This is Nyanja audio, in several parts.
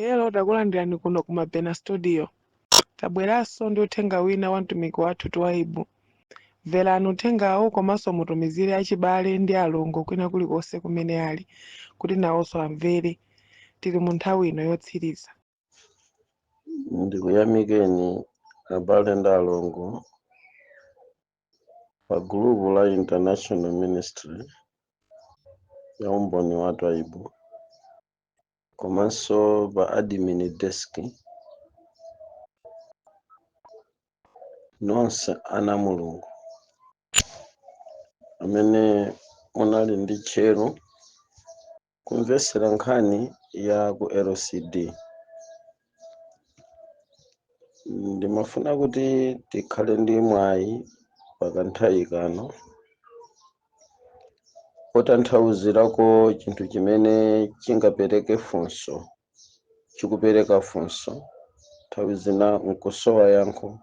Hello, takulandirani kuno ku Mabena Studio. Tabweranso ndi uthenga wina wa mtumiki wathu Twaibu. Mverani uthengawu komanso mutumizire achibale ndi alongo kwina kulikonse kumene ali kuti nawonso amvere. Tili mu nthawi ino yotsiriza. Ndikuyamikeni abale ndi alongo pa gulupu la International Ministry ya umboni wa Twaibu komanso pa admin desk, nonse ana Mulungu amene munali ndi tcheru kumvetsera nkhani ya ku LCD. Ndimafuna kuti tikhale ndi mwayi pakanthawi kano otanthauzirako chinthu chimene chingapereke funso, chikupereka funso, nthawi zina nkusowa yankho,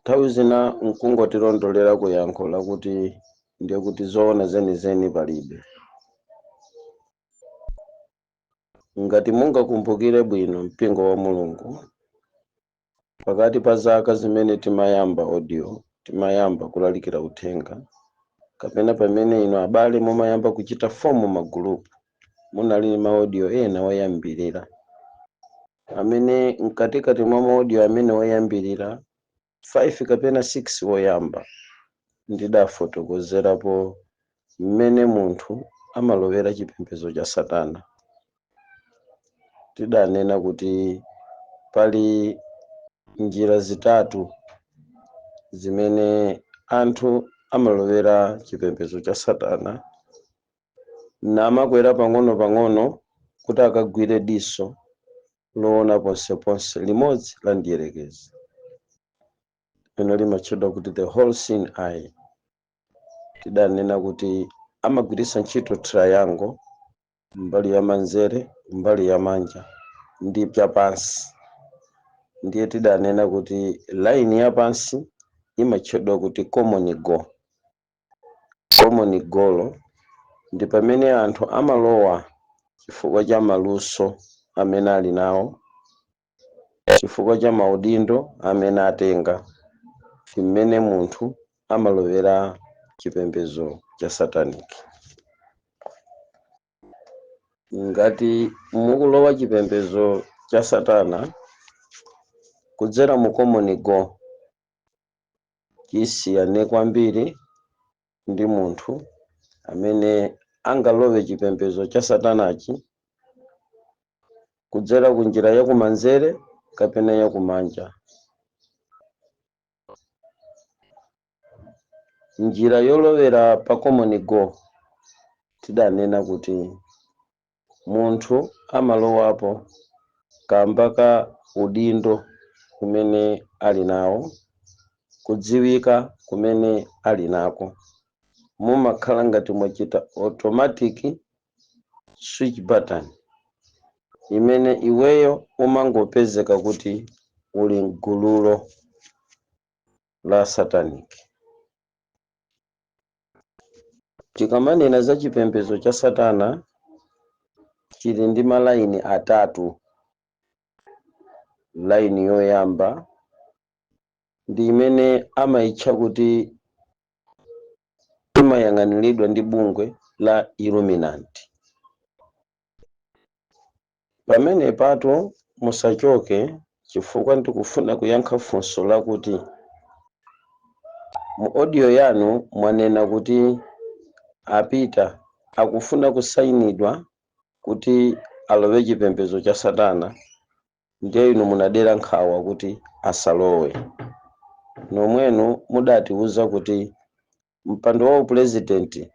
nthawi zina nkungotilondolera ku yankho lakuti ndiye kuti zoona zenizeni palibe. Ngati mungakumbukire bwino mpingo wa Mulungu, pakati pa zaka zimene timayamba audio, timayamba kulalikira uthenga, kapena pamene inu abale mumayamba kuchita form magulupu, munali ma audio ena oyambirira amene mkatikati mwa ma audio amene oyambirira 5 kapena 6 woyamba ndidafotokozerapo mmene munthu amalowera chipembedzo cha Satana. Tidanena kuti pali njira zitatu zimene anthu amalowera chipembedzo cha Satana namakwera pang'ono-pang'ono kuti akagwire diso loona ponseponse limodzi la mdierekezi limene limatchedwa kuti the all seeing eye. Tidanena kuti amagwiritsa ntchito triangle mbali ya manzere, mbali ya manja ndi chapansi. Ndiye tidanena kuti line ya pansi imatchedwa kuti common goal. Common goal ndi pamene anthu amalowa chifukwa cha maluso amene ali nawo, chifukwa cha maudindo amene atenga, ndi mmene munthu amalowera chipembedzo cha satanic. Ngati mukulowa chipembedzo cha satana kudzera mu common goal, chisiyane kwambiri ndi munthu amene angalowe chipembedzo cha satanachi kudzera ku njira yakumanzere kapena yakumanja. Njira yolowera pa common goal tidanena kuti munthu amalowapo kamba ka udindo umene ali nawo, kudziwika kumene ali nako. Mumakhala ngati mwachita automatic switch button imene iweyo umangopezeka kuti uli mgululo la satanic. Tikamanena za chipembedzo cha satana chili ndi malaini atatu. Laini yoyamba ndi imene amaitcha kuti imayang'aniridwa ndi bungwe la Illuminati. Pamenepatu musachoke chifukwa ndikufuna kuyankha funso lakuti mu audio yanu mwanena kuti a Peter akufuna kusainidwa kuti alowe chipembedzo cha satana ndiye inu munadera nkhawa kuti asalowe. Nomwenu mudatiuza kuti mpando wa upulezidenti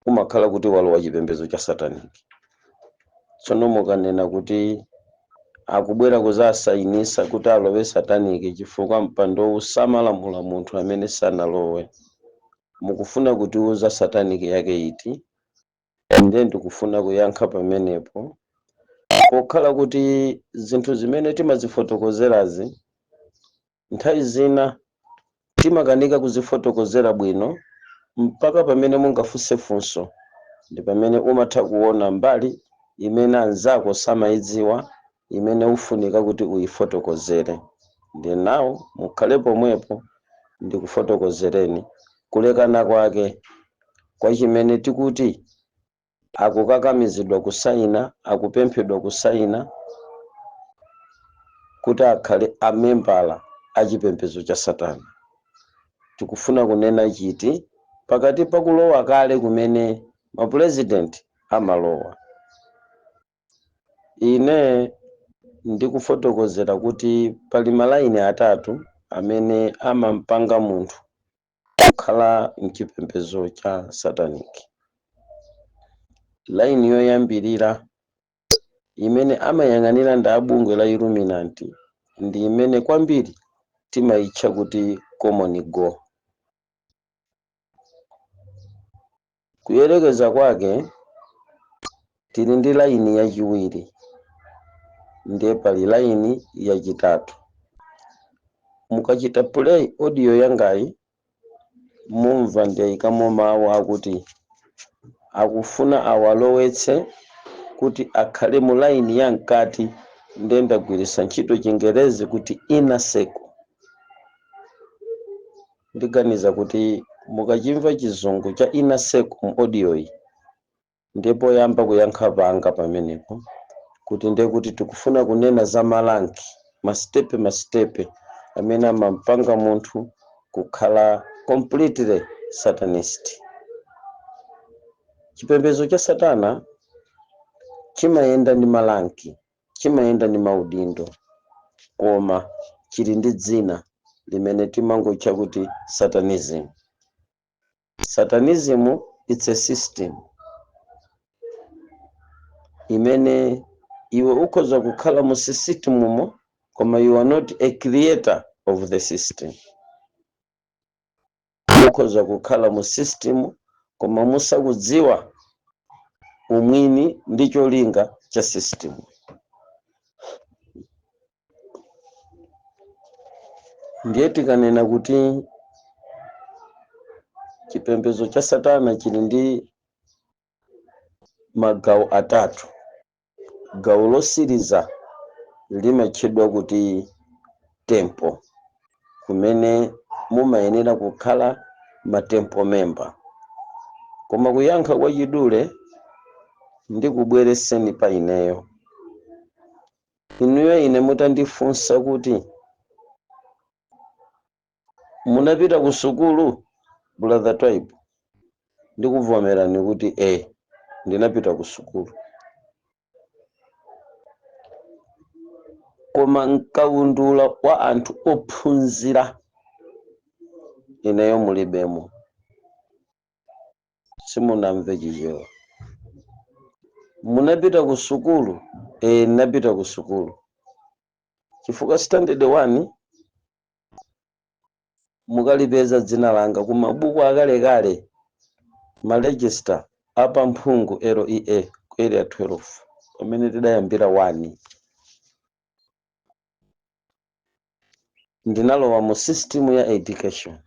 umakhala kuti walowa chipembedzo cha satanic. Tsono mukanena kuti akubwera kuzasayinisa kuti alowe satanic chifukwa mpandowu samalamula munthu amene sanalowe, mukufuna kutiuza satanic yake iti? Ndiye ndikufuna kuyankha pamenepo pokhala kuti zinthu zimene timazifotokozerazi nthawi zina timakanika kuzifotokozera bwino mpaka pamene mungafunse funso ndi pamene umatha kuona mbali imene anzako samaidziwa Imene ufunika kuti uyifotokozere. Ndiye nawo mukhale pomwepo ndikufotokozereni kulekana kwake kwa chimene tikuti akukakamizidwa kusayina, akupemphedwa kusayina kuti akhale amembala a chipembedzo cha Satana. Tikufuna kunena chiti pakati pa kulowa kale kumene mapurezidenti amalowa? Ine ndikufotokozera kuti pali malaini atatu amene amampanga munthu kukhala mchipembedzo cha satanic. Laini yoyambirira imene amayang'anira ndi abungwe la Illuminati ndi imene kwambiri timayitcha kuti common goal. Kuyerekeza kwake, tili ndi laini yachiwiri, ndiye pali laini yachitatu. Mukachita play audio yangayi, mumva ndiyayikamo mawu akuti akufuna awalowetse kuti akhale mu laini ya mkati, ndiye ndagwiritsa ntchito Chingerezi kuti inner circle. Ndiganiza kuti mukachimva Chizungu cha inner circle mu audio iyi, ndipo yamba kuyankha panga pamenepo kuti ndiye kuti tikufuna kunena za ma rank, ma step, ma step amene amampanga munthu kukhala completely satanist. Chipembedzo cha Satana chimayenda ndi ma rank, chimayenda ndi maudindo, koma chili ndi dzina limene timangotcha kuti satanism. Satanism, it's a system imene iwe ukhoza kukhala mu system mo, koma you are not a creator of the system. Mukhoza kukhala mu system koma musakudziwa umwini ndi cholinga cha system. Ndiye tikanena kuti chipembedzo cha Satana chili ndi magawo atatu, gawo losiriza limatchedwa kuti temple, kumene mumayenera kukhala ma temple member. Koma kuyankha kwa chidule, ndikubwereseni pa ineyo, inuyo ine mutandifunsa kuti munapita ku sukulu, Brother Twaibu, ndikuvomerani kuti ndinapita ku sukulu, koma mkaundula wa anthu ophunzira ineyo mulibemo. Simunamve Chichewa. Munapita ku sukulu? Ndinapita ku sukulu chifukwa standard 1 mukalipeza dzina langa ku mabuku akalekale, ma register apamphungu LEA ku Area 12, pamene tidayambira 1. Ndinalowa mu system ya education,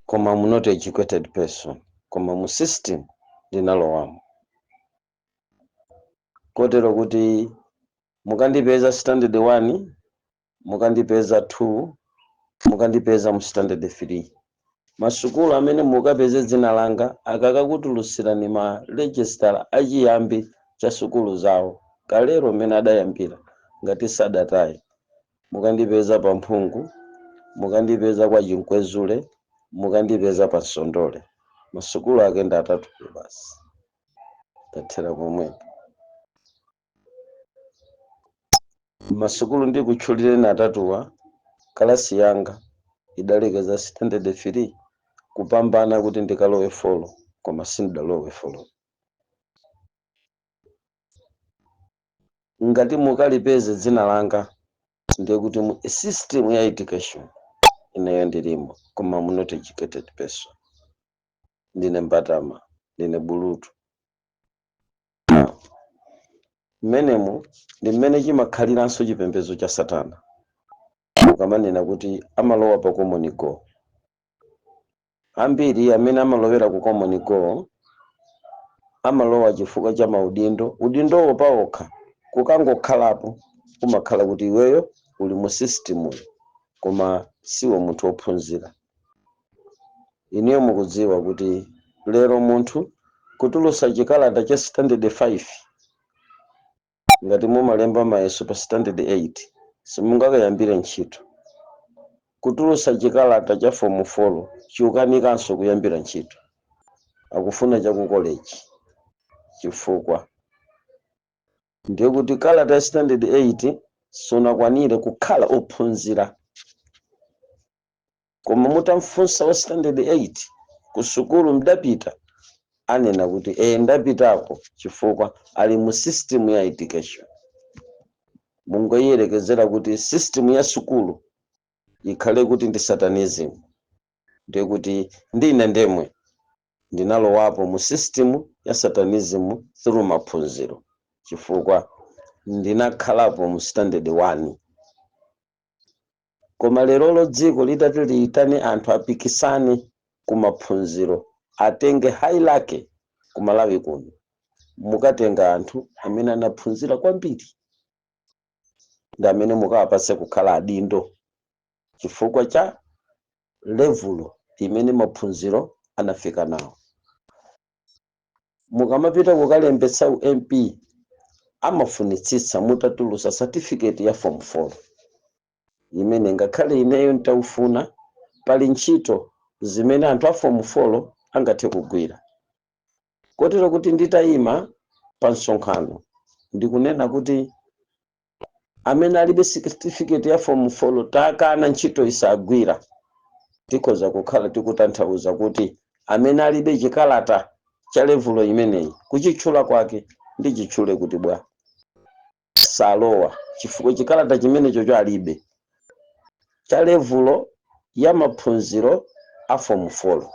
koma I'm not educated person, koma mu system ndinalowamo, kotero kuti mukandipeza standard 1, mukandipeza 2, mukandipeza mu standard 3. Masukulu amene mukapeze dzina langa, akakakutulutsirani ma register achiyambi cha sukulu zawo kalero mmene adayambira, ngati sadataye, mukandipeza pa Mphungu, mukandipeza kwa Chinkwezule, mukandipeza pa Nsondole. Masukulu ake ndi atatu basi, tathera pomwepo. Masukulu ndikutchulireni atatuwa, kalasi yanga idalekeza standard 3, kupambana kuti ndikalowe four, koma sindidalowe four. Ngati mukalipeze dzina langa, ndiye kuti mu system ya education ineyo ndilimo, koma I'm not educated person. Ndine mbatama, ndine bulutu. Mmenemu ndi mmene chimakhaliranso chipembedzo cha Satana. Mukamanena kuti amalowa pa common goal, ambiri amene amalowera ku common goal amalowa chifukwa cha maudindo. Udindowo paokha Kukangokhalapo umakhala kuti iweyo uli mu system, koma siwe munthu wophunzira. Inuyo mukudziwa kuti lero munthu kutulusa chikalata cha standard 5, ngati mumalemba mayeso pa standard 8, simungakayambire ntchito. Kutulusa chikalata cha form 4 chiukanikanso kuyambira ntchito, akufuna cha ku college, chifukwa ndiye kuti kalata ya standard 8 sunakwanire kukhala ophunzira. Koma mutamfunsa wa standard 8, "Ku sukulu mdapita?" anena kuti, "Eh, ndapitako," chifukwa ali mu system ya education. Mungoyiyerekezera kuti system ya sukulu ikhale kuti ndi satanism, ndiye kuti ndine ndemwe ndinalowapo mu system ya satanism through maphunziro, chifukwa ndinakhalapo mu standard 1. Koma lerolo dziko litati liyitane anthu apikisane ku maphunziro, atenge hierarchy ku Malawi kuno, mukatenga anthu amene anaphunzira kwambiri ndi amene mukawapatse kukhala adindo, chifukwa cha level imene maphunziro anafika nawo. Mukamapita kukalembetsa u MP, amafunitsitsa mutatulusa certificate ya form 4, imene ngakhale ineyo ntaufuna, pali ntchito zimene anthu a form 4 angathe kugwira. Kotero kuti nditayima pa msonkhano ndikunena kuti amene alibe certificate ya form 4 takana, ntchito isagwira, tikhoza kukhala tikutanthauza kuti amene alibe chikalata cha level imeneyi, kuchitchula kwake ndichitchule kuti bwa, salowa, chifukwa chikalata chimenecho cho alibe cha level ya maphunziro a form 4.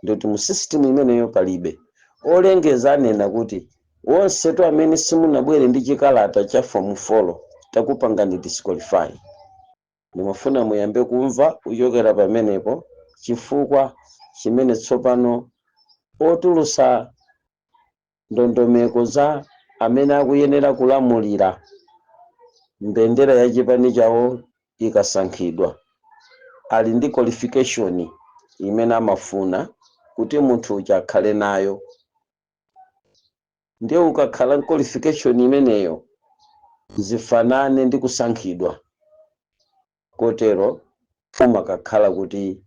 Ndikuti mu system imeneyo palibe. Olengeza anena kuti wonsetu amene simunabwere ndi chikalata cha form 4 takupangani disqualify. Ndimafuna muyambe kumva kuchokera pamenepo, chifukwa chimene tsopano otulusa ndondomeko za amene akuyenera kulamulira mbendera ya chipani chawo ikasankhidwa ali ndi qualification imene amafuna kuti munthu uja akhale nayo. Ndiye ukakhala qualification imeneyo, zifanane ndi kusankhidwa. Kotero umakakhala kuti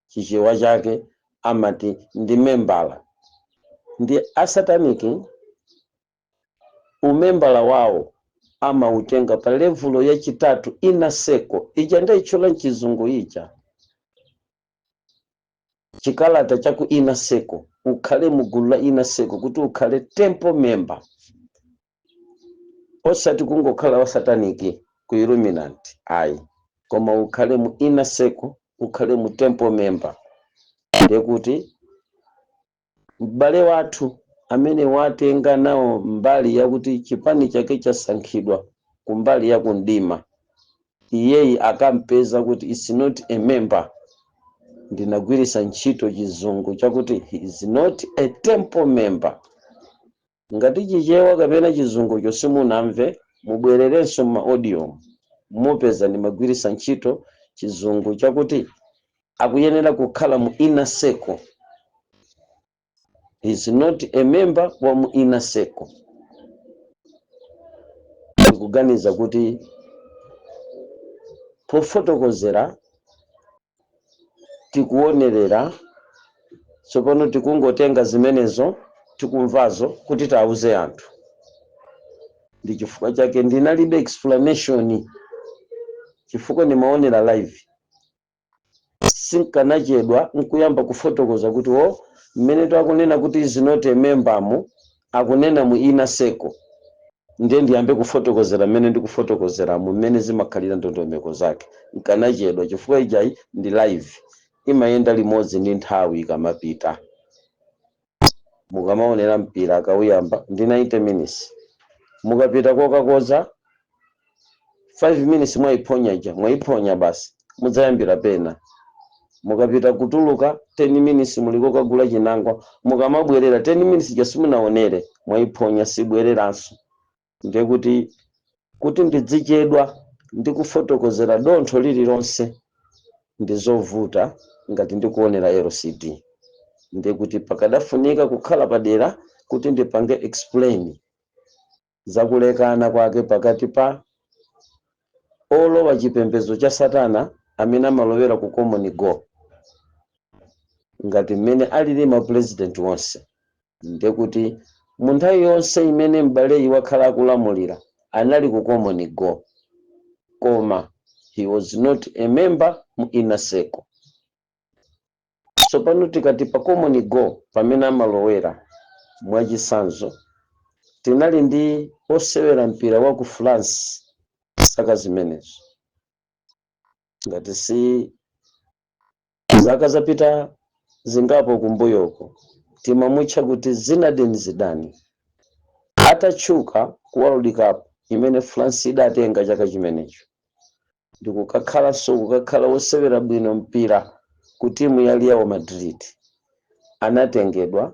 Chichewa chake amati ndi membala. Ndi asataniki umembala wawo amautenga pa level yachitatu, inner circle ija ndayitchula mchizungu ija, chikalata chaku inner circle. Ukhale mugulu la inner circle kuti ukhale temple member, osati kungokhala wa sataniki ku Illuminati, ayi, koma ukhale mu inner circle, ukhale mu temple member. Ndiye kuti m'bale wathu amene watenga nawo mbali yakuti chipani chake chasankhidwa kumbali ya kundima, iyeyi akampeza kuti is not a member. Ndinagwirisa ntchito Chizungu chakuti he is not a temple member. Ngati Chichewa kapena Chizungucho simunamve, mubwererenso ma audio, mupeza ndimagwirisa ntchito Chizungu chakuti akuyenera kukhala mu inner circle. He is not a member wa mu inner circle. Ndikuganiza kuti pofotokozera tikuonerera tsopano, tikungotenga zimenezo tikumvazo kuti tauze anthu. Ndi chifukwa chake ndinalibe explanation, chifukwa ndimaonera live. Sinkanachedwa nkuyamba kufotokoza kuti o mmene takunena kuti is not a member mu, akunena mu inner circle. Ndiye ndiyambe kufotokozera mmene ndikufotokozeramo, mmene zimakhalira ndondomeko zake, nkanachedwa, chifukwa ijayi ndi live, imayenda limodzi ndi nthawi ikamapita. Mukamaonera mpira, akawuyamba ndi 90 minutes, mukapita kokakoza 5 minutes, mwayiphonya ija, mwayiphonya basi, mudzayambira pena. Mukapita kutuluka 10 minutes, muli kokagula chinangwa, mukamabwerera 10 minutes ija simunaonere, mwayiphonya, sibwereranso. Ndiye kuti ndidzichedwa ndi kufotokozera dontho lililonse ndi zovuta ngati ndikuonera LCD. Ndiye kuti pakadafunika kukhala padera kuti ndipange explain zakulekana kwake pakati pa olowa chipembedzo cha satana amene amalowera ku common goal, ngati mmene alili ma president onse. Ndiye kuti mu nthawi yonse imene m'baleyi wakhala akulamulira, anali ku common goal, koma he was not a member mu inner circle. Tsopano tikati pa common goal pamene amalowera, mwachisanzo, tinali ndi osewera mpira wa ku France zaka zimenezo, ngati si zaka zapita zingapo kumbuyoko, timamutcha kuti Zinedine Zidane. Atatchuka ku World Cup imene France idatenga chaka chimenecho, ndikukakhalanso kukakhala wosewera bwino mpira ku timu ya Real Madrid, anatengedwa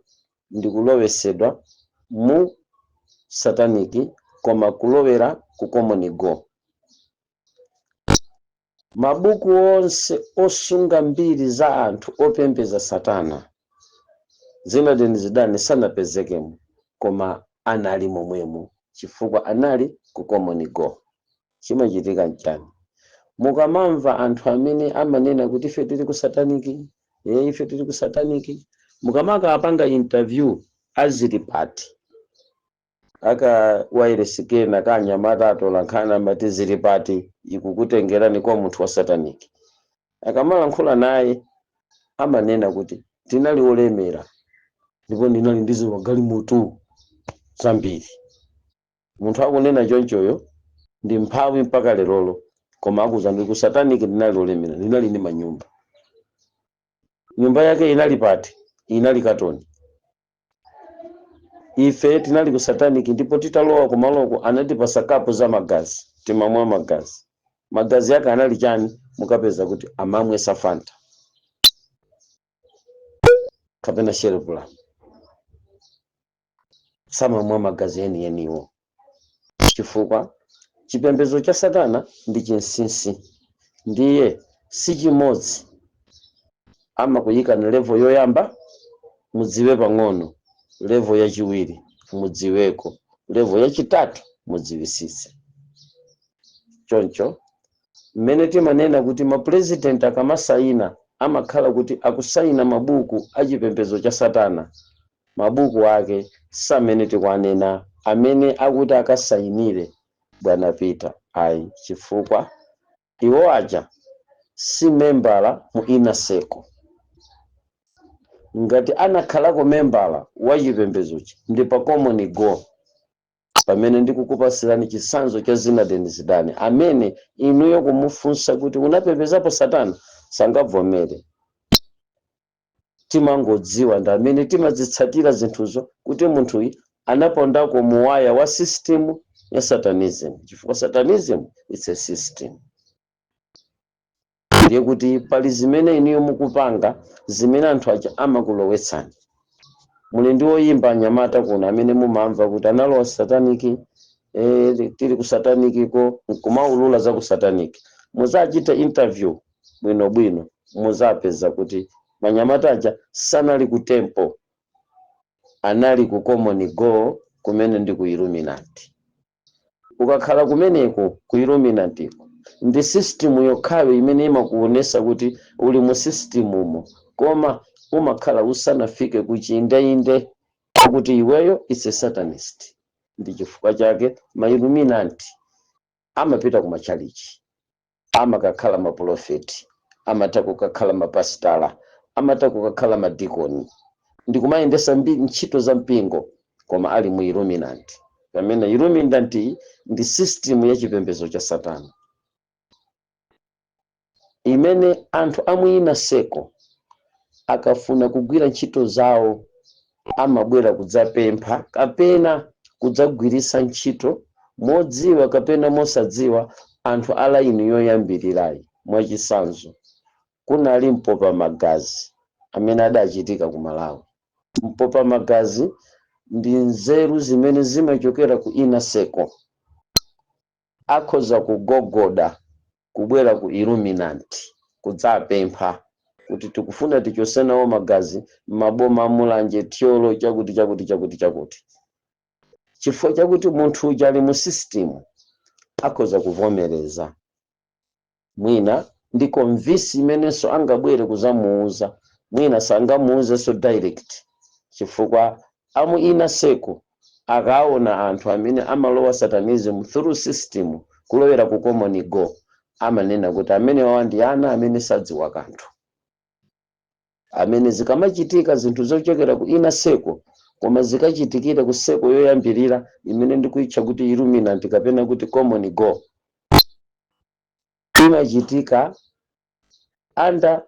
ndikulowesedwa mu satanic, koma kulowera ku common goal. Mabuku onse osunga mbiri za anthu opembedza satana, Zinedine Zidane sanapezekemo, koma anali momwemo chifukwa anali ku common goal. Chimachitika nchani? Mukamamva anthu amene amanena kuti ife tili ku satanic, ife tili ku satanic, mukamakapanga interview, azili pati? Aka wairesi kena kanyamata atola nkhani amati zili pati, ikukutengerani kwa munthu wa satanic. Akamalankhula naye amanena kuti tinali olemera ndipo ndinali ndi zimagalimoto zambiri. Munthu akunena chonchoyo ndi mphawi mpaka lerolo, koma akuza ndi ku satanic, ndinali olemera, ndinali ndi manyumba. Nyumba yake inali pati? Inali katoni. Ife tinali ku satanic, ndipo titalowa kumaloko anatipasa kapu za magazi, timamwa magazi. Magazi yake anali chani? Mukapeza kuti amamwesa Fanta kapena Cherry Plum, samamwa magazi enieniwo, chifukwa chipembedzo cha satana ndi chinsinsi. Ndiye si chimodzi, amakuyika na level yoyamba mudziwe pang'ono, level yachiwiri mudziweko, level yachitatu mudziwisise. Choncho mmene timanena kuti mapurezidenti akamasayina, amakhala kuti akusayina mabuku achipembedzo cha satana, mabuku ake samene tikuanena amene akuti akasayinire bwana Peter, ayi, chifukwa iwo aja si membala mu inner circle. Ngati anakhalako membala wa chipembedzochi, ndi pa common goal, pamene ndikukupasirani chitsanzo cha Zinedine Zidane, amene inuyo kumufunsa kuti unapembezapo satana, sangavomere. Timangodziwa ndi amene timazitsatira zinthuzo kuti munthuyi anapondako muwaya wa system ya satanism, chifukwa satanism, it's a system. Ndiye kuti pali zimene inuyo mukupanga zimene anthu aja amakulowetsani. Muli ndi oyimba anyamata kuno amene mumamva kuti analowa satanic, tili ku satanic ko, nkumaulula za ku satanic. Muzachita interview bwinobwino, muzapeza kuti manyamata aja sanali ku temple, anali ku common goal, kumene ndi ku Illuminati. Ukakhala kumeneko ku Illuminati, ndi system yokhayo imene imakuonesa kuti uli mu system umo, koma umakhala usanafike kuchindeinde kuti iweyo is a satanist. Ndi chifukwa chake ma Illuminati amapita ku machalichi, amakakhala maprofeti, amatha kukakhala mapasitala, amatha kukakhala madikoni ndi kumayendesa ntchito za mpingo, koma ali mu Illuminati, pamene Illuminati ndi system ya chipembedzo cha satana imene anthu amu inner circle akafuna kugwira ntchito zawo amabwera kudzapempha kapena kudzagwiritsa ntchito, modziwa kapena mosadziwa, anthu a line yoyambirirayi. Mwachisanzo, kunali mpopa magazi amene adachitika ku Malawi. Mpopa magazi Ndi nzeru zimene zimachokera ku inner circle. Akhoza kugogoda kubwera ku Illuminati kudzapempha kuti tikufuna tichose nawo magazi m'maboma, Mulanje, Thyolo, chakuti chakuti chakuti chakuti. Chifukwa chakuti munthu uja ali mu system, akhoza kuvomereza mwina ndi convince imenenso angabwere kuzamuuza. Mwina sangamuuzenso direct, chifukwa amu inner circle akaona anthu amene amalowa satanism through system kulowera ku common goal, amanena kuti amene wawa ndi ana amene sadziwa kanthu, amene zikamachitika zinthu zochokera ku inner circle, koma zikachitikira ku circle yoyambirira imene ndikuitcha kuti Illuminati kapena kuti common goal, imachitika under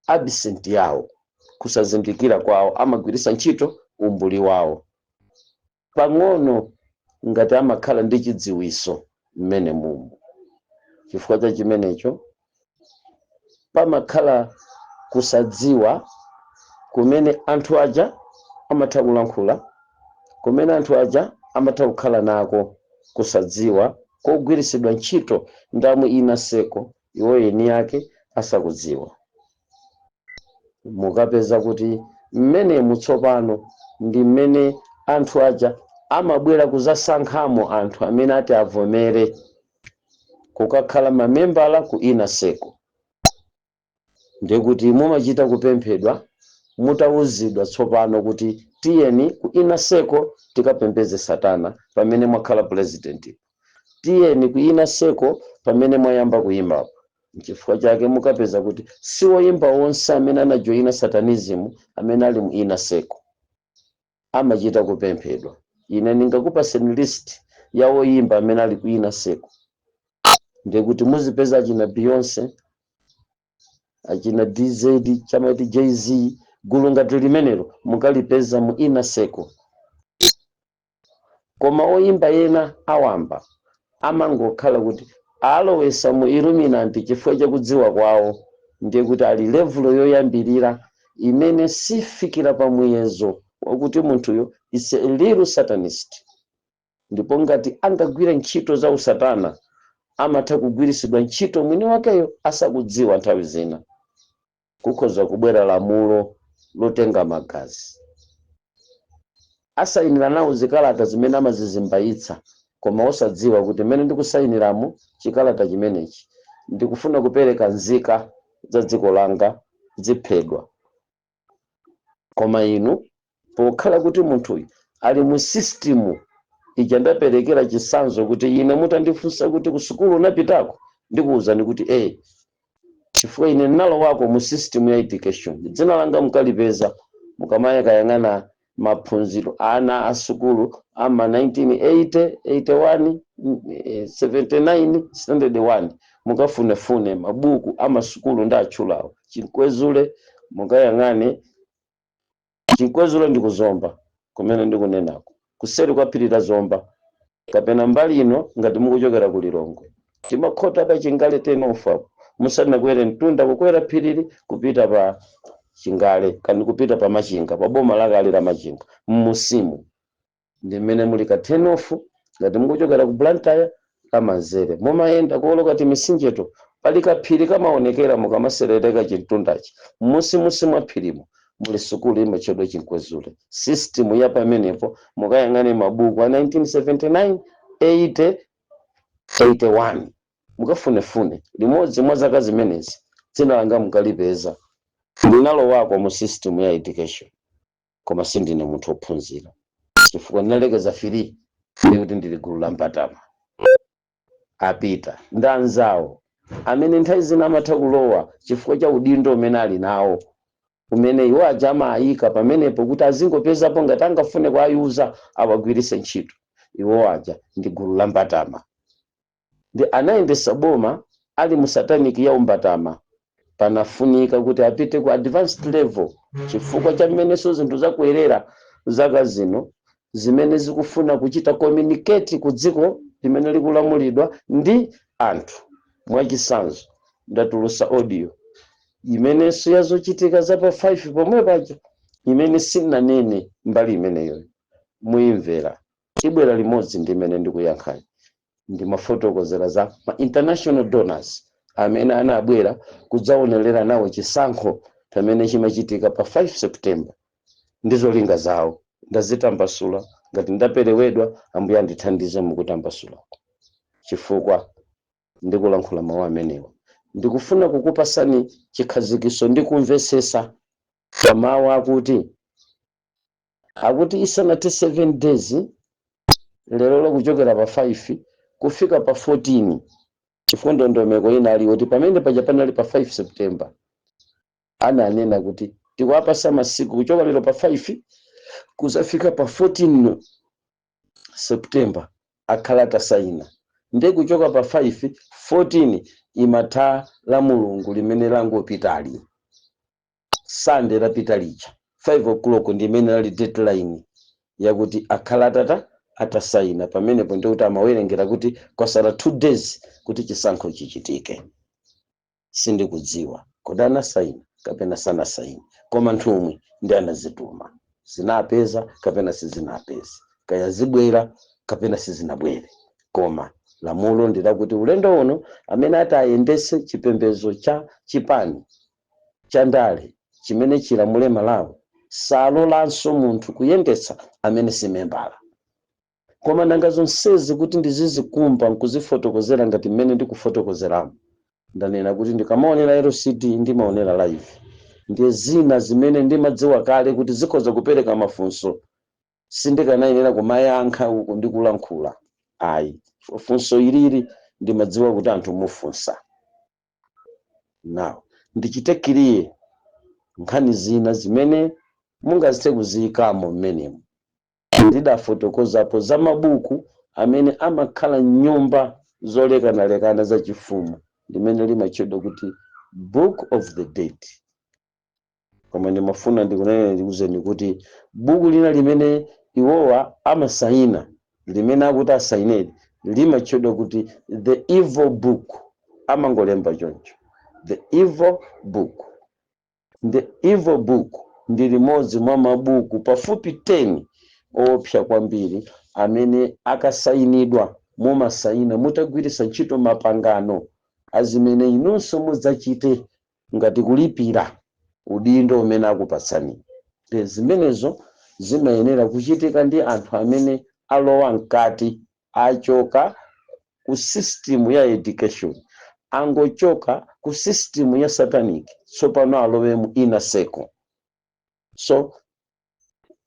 absent yawo, kusazindikira kwawo. Amagwiritsa ntchito umbuli wawo pang'ono ngati amakhala ndi chidziwiso mmene mumu. Chifukwa cha chimenecho pamakhala kusadziwa kumene anthu aja amatha kulankhula, kumene anthu aja amatha kukhala nako kusadziwa kogwiritsidwa ntchito ndi amu inner circle, iwo eni yake asakudziwa. Mukapeza kuti mmenemu tsopano ndi mmene anthu aja amabwera kuzasankhamo anthu amene ati avomere kukakhala mamembala ku inner circle. Ndikuti mumachita kupemphedwa, mutawuzidwa tsopano kuti tiyeni ku inner circle tikapembeze satana pamene mwakhala president, tiyeni ku inner circle pamene mwayamba kuyimbapo. Nchifukwa chake mukapeza kuti si woyimba wonse amene anajoyina satanism amene ali mu inner circle, amachita kupemphedwa. Ine ndingakupaseni list ya woyimba amene ali ku inner circle. Ndikuti muzipeza achina Beyonce, achina DZ, chamati Jay-Z, gulu ngati limenelo mukalipeza mu inner circle. Koma oyimba ena awamba amangokhala kuti alowesa mu Illuminati chifukwa chakudziwa kwawo, ndiye kuti ali level yoyambirira imene sifikira pa muyezo wakuti munthuyo is a real satanist. Ndipo ngati angagwire ntchito za usatana, amatha kugwirisidwa ntchito mwini wakeyo asakudziwa. Nthawi zina kukhoza kubwera lamulo lotenga magazi, asayinira nawo zikalata zimene amazizimbayitsa, koma osadziwa kuti mmene ndikusayiniramo chikalata chimenechi ndikufuna kupereka nzika za dziko langa ziphedwa. Koma inu pokhala kuti munthuyu ali mu system ija ndaperekera chitsanzo, kuti ine mutandifunsa kuti ku sukulu unapitako, ndikuwuzani kuti eh, chifukwa ine ndinalowako mu system ya education. Dzina langa mukalipeza mukamayakayang'ana maphunziro ana a sukulu ama 1980, 81, 79, standard 1, mukafunefune mabuku amasukulu ndi atchulawo Chinkwezule. Mukayang'ane Chinkwezule ndi kuzomba kumene ndikunenako, kuseri kwa phiri la Zomba kapena mbali ino ngati mukuchokera ku Lilongwe, timakhota pa Chingale turn-off apo, musanakwere mtunda kukwera phirili kupita pa Chingale kani kupita pa Machinga, pa boma lakale la Machinga. Mmusimu ndi mmene muli ka turn-off ngati mukuchokera ku Blantyre kamanzere, mumayenda kuoloka timisinjeto, pali kaphiri kamaonekera mukamaserereka chimtundachi. Mmusimusi mwa phirimo muli sukulu imatchedwa Chinkwezule. System ya pamenepo mukayang'ane mabuku a 1979, 80, 81, mukafunefune limodzi mwa zaka zimenezi, dzina langa mukalipeza. Ndinalowako mu system ya education, koma sindine munthu wophunzira chifukwa ndinalekeza 3. Ndikuti ndili gulu la mbatama apita ndi anzawo amene nthawi zina amatha kulowa chifukwa cha udindo umene ali nawo, umene iwo aja amayika pamenepo kuti azingopezapo ngati angafune kuayuza, awagwiritse ntchito. Iwo aja ndi gulu la mbatama, ndi anayendesa boma ali mu satanic ya umbatama. Panafunika kuti apite ku advanced level chifukwa cha mmenenso zinthu zakuyerera zaka zino zimene zikufuna kuchita communicate ku dziko limene likulamulidwa ndi anthu. Mwachisanzo, ndatulusa audio imenenso yazochitika za pa 5 pomwe paja. Imene sinanene mbali imeneyo muyimvera, ibwera limodzi ndi imene ndikuyankhayi. Ndimafotokozera za ma international donors amene anabwera kudzaonerera nawo chisankho pamene chimachitika pa 5 September ndi zolinga zawo. Ndazitambasula. Ngati ndaperewedwa, Ambuye andithandize mukutambasulako, chifukwa ndikulankhula mawu amenewa ndikufuna kukupasani chikhazikiso ndi kumvesesa pa mawu akuti isanathe 7 days lero lokuchokera pa 5 kufika pa 14, chifukwa ndondomeko ina ali kuti pamene paja panali pa 5 September, ananena kuti tikuwapasa masiku kuchoka lero pa 5 kuzafika pa 14 September akhala atasaina. Ndiye kuchoka pa 5, 14 imatha la Mulungu limene langopitali, Sande lapita lija, 5 o'clock ndi imene lali deadline yakuti akhala atasaina. Pamenepo ndikuti amawerengera kuti kwasala 2 days kuti chisankho chichitike. Sindikudziwa kodi anasaina kapena sanasaina, koma nthumwi ndi anazituma, zinapeza kapena sizinapeza, kaya zibwera kapena sizinabwere. Koma lamulo ndilakuti ulendo uno amene ati ayendese chipembedzo cha chipani cha ndale chimene chilamule Malawi, salolanso munthu kuyendetsa amene si membala. Koma nanga zonsezi kuti ndizizikumba nkuzifotokozera ngati mmene ndikufotokozeramo, ndanena kuti ndikamaonera LCD ndimaonera live. Ndiye zina zimene ndimadziwa kale kuti zikhoza kupereka mafunso, sindikanayenera kumayankha uku ndikulankhula, ayi. Funso ilili ndimadziwa kuti anthu mufunsa. Now ndichite clear nkhani zina zimene mungazithe kuziyikamo mmenemo. Ndidafotokozapo za mabuku amene amakhala m'nyumba zolekanalekana zachifumu, limene limatchedwa kuti Book of the Dead. Koma ndimafuna ndikunene, ndikuuzeni kuti buku lina limene iwowa amasayina, limene akuti asayinedi, limatchedwa kuti The Evil Book. Amangolemba choncho, The Evil Book. The Evil Book ndi limodzi mwa mabuku pafupi 10 owopsa kwambiri amene akasayinidwa, mumasayina mutagwiritsa ntchito mapangano azimene inunso mudzachite ngati kulipira udindo umene akupatsani. Ndi zimenezo zimayenera kuchitika ndi anthu amene alowa mkati, achoka ku system ya education, angochoka ku system ya satanic, tsopano alowe mu inner circle. So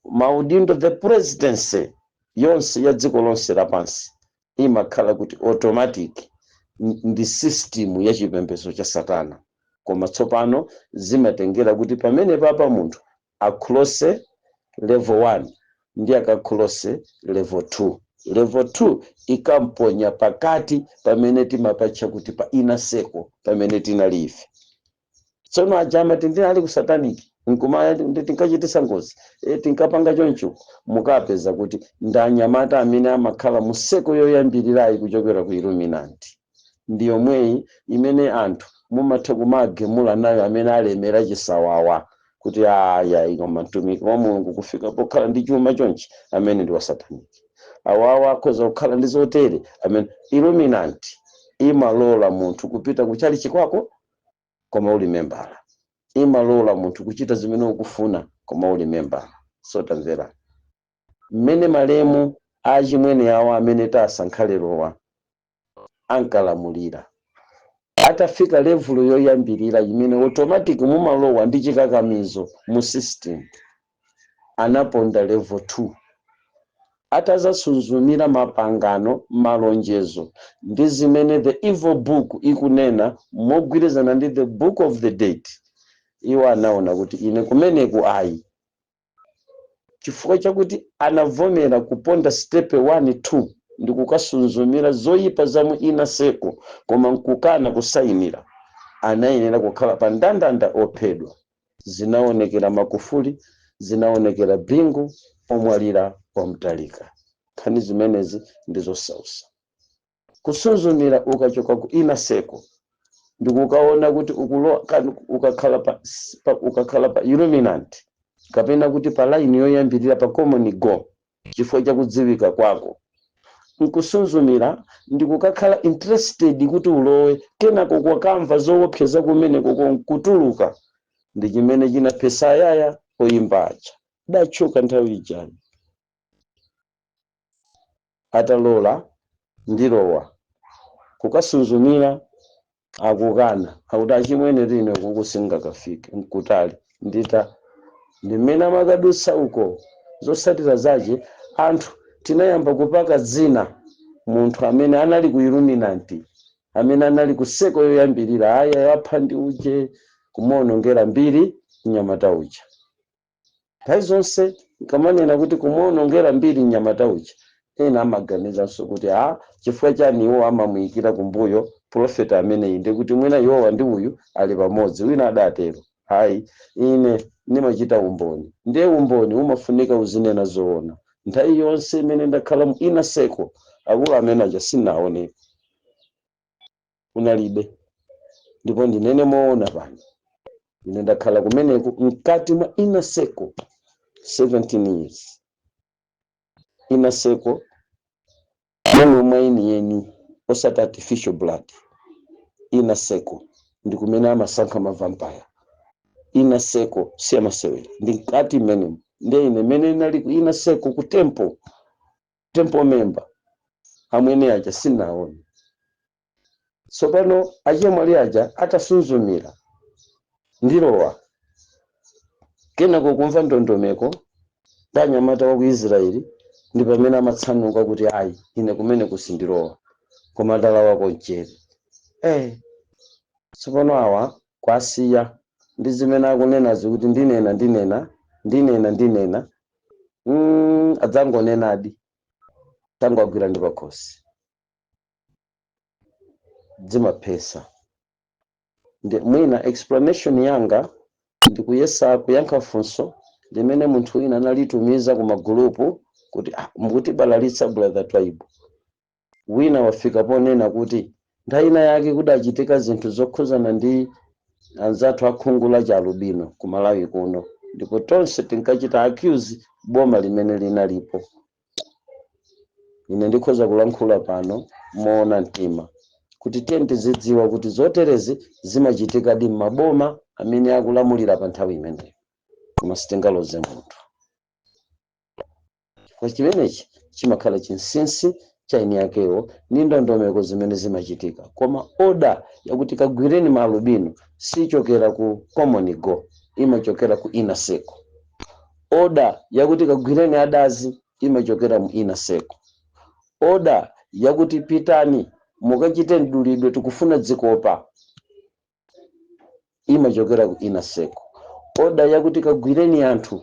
maudindo, the presidency yonse ya dziko lonse lapansi imakhala kuti automatic ndi system ya chipembedzo cha satana. Koma tsopano zimatengera kuti pamene papa munthu acrosse level 1 ndi akacrosse level 2. Level 2 ikamponya pakati pamene timapatcha kuti pa inner circle, pamene tinali ife. Tsono aja amati ndinali ku satanic, nkuma tinkachitisa ngozi, tinkapanga choncho, mukapeza kuti ndi anyamata amene amakhala mu circle yoyambirirayi kuchokera ku Illuminati. Ndi yomweyi imene anthu mumatha kumagemula nayo amene alemera chisawawa kuti aya, koma mtumiki wa Mulungu kufika pokhala ndi chuma chonchi, amene ndi wa satanic. Awawa akhoza kukhala ndi zotere amene Illuminati imalola munthu kupita kuchali chikwako koma uli membala, imalola munthu kuchita zimene ukufuna koma uli membala. So tamvera mmene malemu achimwene awo amene tasankha lerowa ankalamulira. Atafika level yoyambirira imene automatic mumalowa ndi chikakamizo mu system, anaponda level 2. Atazasunzumira mapangano, malonjezo ndi zimene The Evil Book ikunena mogwirizana ndi The Book of the Dead, iwo anaona kuti ine kumeneku ayi, chifukwa chakuti anavomera kuponda step 1, 2 ndi kukasunzumira zoyipa za mu inner circle, koma nkukana kusayinira, anayenera kukhala pa ndandanda ophedwa. Zinaonekera Makufuli, zinaonekera Bingu omwalira wamtalika. Nkhani zimenezi ndizosausa. Kusunzumira ukachoka ku inner circle ndikukaona kuti ukakhala pa Illuminati. kapena kuti pa line yoyambirira pa common goal, chifukwa chakudziwika kwako, nkusunzumira ndikukakhala interested kuti ulowe, kenako kwakamva zoopseza kumeneko nkutuluka. Ndi chimene chinaphesa ayaya oyimba aja datchuka nthawi ijayo. Atalola ndilowa, kukasunzumira, akukana, akuti, "Achimwene, tine kuku singakafike, nkutali." Ndita ndimene amakadutsa uko. Zotsatira zache, anthu tinayamba kupaka dzina munthu amene anali ku Illuminati, amene anali ku circle yoyambirira, aya yapha ndi uje, kumuonongera mbiri mnyamata uja. Nthawi zonse nkamanena kuti kumuonongera mbiri mnyamata uja, ena amaganizanso kuti, a chifukwa chani iwo amamuyikira kumbuyo profeta ameneyi? Ndikuti mwina iwowa ndi uyu ali pamodzi. Wina adatero. Hayi, ine ndimachita umboni, ndiye umboni umafunika uzinena zoona. Nthawi yonse imene ndakhala mu inner circle, akulu amene aja sinaoneka, unalibe. Ndipo ndinene moona pano, ine ndakhala kumeneku mkati mwa inner circle 17 years. Inner circle momwe mwa yeniyeni, osati artificial blood. Inner circle ndi kumene amasankha ma vampire. Inner circle si amasewera, ndi mkati mmenemo. Ndiye ine mene nali ku inner circle, ku temple, temple member, amwene aja sinaone. Tsopano achemwali aja atasunzumira ndilowa, kenako kumva ndondomeko ndi anyamata wa ku Israeli, ndi pamene amatsanuka kuti, "Ayi, ine kumene kusindilowa." Koma ndalawako mchere. Tsopano awa kwasiya ndi zimene akunenazi kuti ndinena, ndinena, ndinena, ndinena, adzangonenadi, tangwagwira ndi pakhosi, dzimaphesa. Ndi mwina explanation yanga ndikuyesa kuyankha funso limene munthu wina analitumiza ku magulupu kuti, ah, mukutibalalitsa, Brother Twaibu. Wina wafika ponena kuti nthawi ina yake kudachitika zinthu zokhuzana ndi anzathu akhungu la chialubino ku Malawi kuno, ndipo tonse tinkachita accuse boma limene linalipo. Ine ndikhoza kulankhula pano moona mtima kuti tiye tizidziwa kuti zoterezi zimachitikadi m'maboma amene akulamulira pa nthawi imeneyo, koma sitingaloze munthu, chifukwa chimenechi chimakhala chinsinsi cha eni yakewo ndi ndondomeko zimene zimachitika. Koma order yakuti kagwireni maalubino sichokera ku common goal, imachokera ku inner circle. Order yakuti kagwireni adazi imachokera mu inner circle. Order yakuti pitani mukachite mdulidwe, tikufuna dzikopa, imachokera ku inner circle. Order yakuti kagwireni anthu,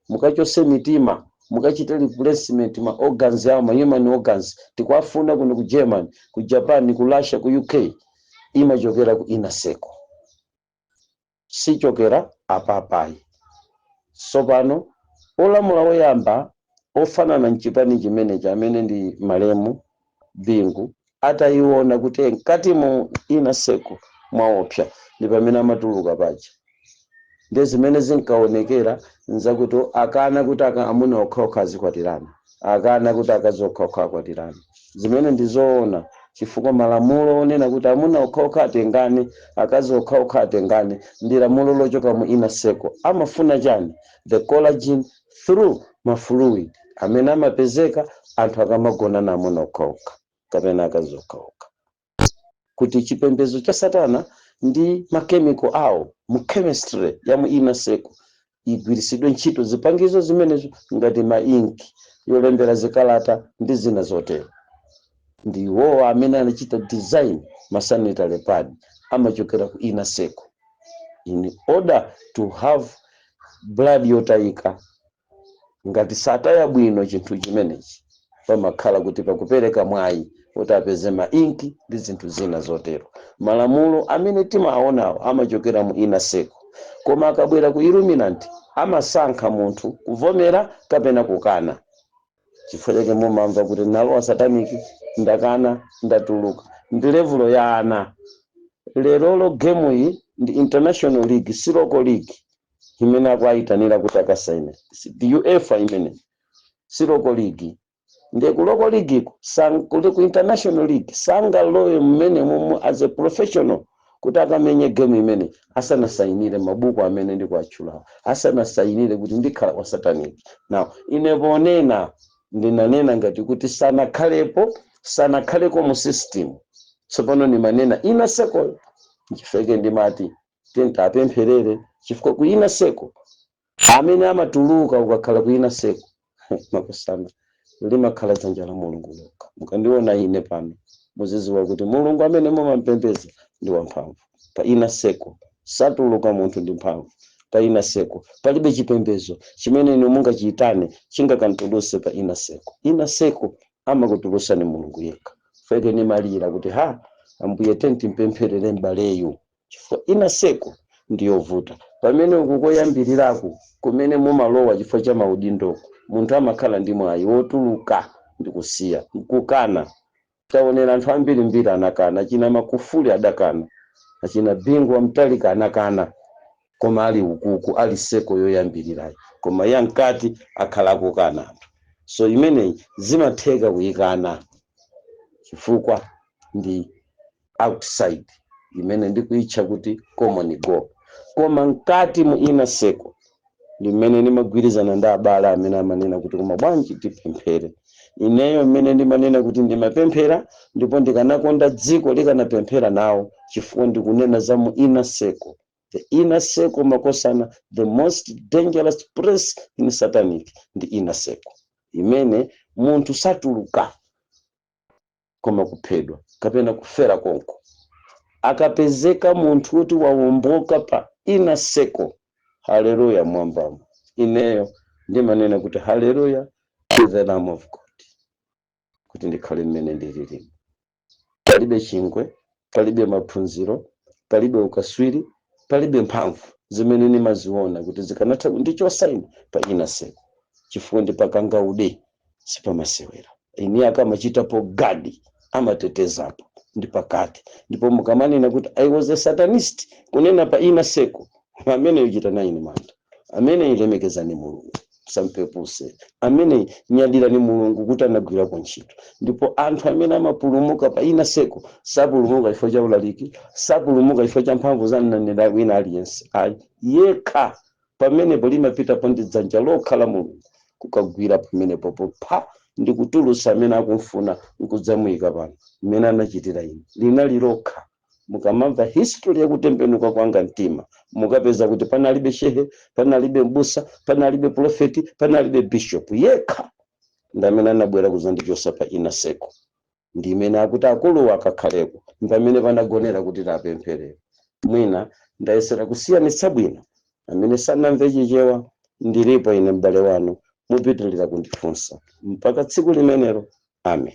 mukachose mitima, mukachite replacement ma organs awo, ma human organs, tikuafuna kuno ku Germany, ku Japan, ku Russia, ku UK, imachokera ku inner circle, sichokera apapayi. Tsopano olamula woyamba ofanana mchipani chimenechi, amene ndi malemu Bingu, atayiona kuti mkati mu inner circle mwaopsa, ndi pamene amatuluka paja. Ndi zimene zinkaonekera nzakuti akana kuti amuna okhaokha azikwatirana, akana kuti akazi okhaokha akwatirana, zimene ndizoona, chifukwa malamulo onena kuti amuna okhaokha atengane, akazi okhaokha atengane, ndi lamulo lochoka mu inner circle. Amafuna chani? The collagen through ma fluid amene amapezeka anthu akamagonana amuna okhaokha kapena akazi okhaokha, kuti chipembedzo cha satana ndi ma chemical awo mu chemistry ya mu inner circle igwiritsidwe ntchito, zipangizo zimenezo ngati ma ink yolembera zikalata ndi zina zotero. Ndi iwowo amene anachita design ma sanitary pad, amachokera ku inner circle in order to have blood yotayika. Ngati sataya bwino chinthu chimenechi, pamakhala kuti pakupereka mwayi kuti apeze ma ink ndi zinthu zina zotero. Malamulo amene timaonawo amachokera mu inner circle, koma akabwera ku Illuminati amasankha munthu kuvomera kapena kukana. Chifukwa chake mumamva kuti nalowa satanic, ndakana, ndatuluka. Ndi level ya ana. Lerolo game iyi ndi international league, si local league. Imene akuayitanira kuti akasaine ndi UEFA imene, si local league. Ndiye ku local league ku kuti ku international league sangalowe mmene momwe as a professional kuti akamenye game imene asanasayinire mabuku amene ndikuatchulawo, asanasayinire kuti ndikhala wa satanic. Now ine ponena ndinanena ngati kuti sanakhalepo, sanakhaleko mu system. Tsopano ndimanena inner circle, nchifeke ndimati tentapempherere, chifukwa ku inner circle amene amatuluka, ukakhala ku inner circle, makosana, limakhala dzanja la Mulungu lokha. Mukandiona ine pano, muziziwa kuti Mulungu amene mumampembedza ndi wamphamvu. Pa inner circle satuluka munthu ndi mphamvu. Pa inner circle palibe chipembedzo chimene inu mungachiyitane chingakantuluse pa inner circle. Inner circle amakutulusa ni Mulungu yekha. Feke nimalira kuti, ha, Ambuye, tentimpempherere m'baleyu, chifukwa inner circle ndiyovuta. Pamene uku koyambiriraku kumene mumalowa chifukwa cha maudindoko, munthu amakhala ndi mwayi wotuluka ndi kusiya nkukana. Taonera anthu ambirimbiri anakana. Achina Makufuli adakana, achina Bingu wa Mtalika anakana, koma ali ukuku, ali circle yoyambirirayi. Koma ya mkati akhala akukana anthu. So imeneyi zimatheka kuyikana chifukwa ndi outside imene ndikuitcha kuti common goal. Koma mkati mu inner circle ndi mmene ndimagwirizana ndi abale amene amanena kuti, koma bwanji tipemphere? Ineyo mmene ndimanena kuti ndimapemphera, ndipo ndikanakonda dziko likanapemphera nawo, chifukwa ndikunena za mu inner circle. The inner circle, makosana, the most dangerous place in satanic ndi inner circle imene munthu satuluka koma kuphedwa kapena kufera konko. Akapezeka munthu kuti wawomboka pa inner circle, haleluya mwambamo. Ineyo ndimanena kuti haleluya to the Lamb of God, kuti ndikhale mmene ndililimu. Palibe chingwe, palibe maphunziro, palibe ukaswiri, palibe mphamvu zimene nimaziona kuti zikanatha kundichosa ine pa inner circle, chifukwa ndi pakangaude, sipamasewera. Ine akamachitapo gadi, amatetezapo ndi pakati. Ndipo mukamanena kuti "I was a satanist", kunena pa inner circle, amene uchita naine mantha, amene ilemekezani Mulungu, sampepuse amene nyadirani Mulungu kuti anagwirako ntchito. Ndipo anthu amene amapulumuka pa inner circle sapulumuka chifukwa cha ulaliki, sapulumuka chifukwa cha mphamvu za mneneri wina aliyense, ayi. Yekha pamenepo limapitapo ndi dzanja lokha la Mulungu kukagwira pamenepo popha ndi kutulusa amene akumfuna nkudzamuyika pano. Mmene anachitira ine linali lokha. Mukamamva history yakutembenuka kwanga mtima, mukapeza kuti panalibe shehe, panalibe mbusa, panalibe profeti, panalibe bishop. Yekha ndi amene anabwera kuzandichosa pa inner circle. Ndi imene akuti akuluwa akakhaleko, pamene panagonera kuti tapempherera. Mwina ndayesera kusiyanitsa bwino. Amene sanamve Chichewa, ndilipo ine m'bale wanu, mupitilira kundifunsa mpaka tsiku limenelo. Amen.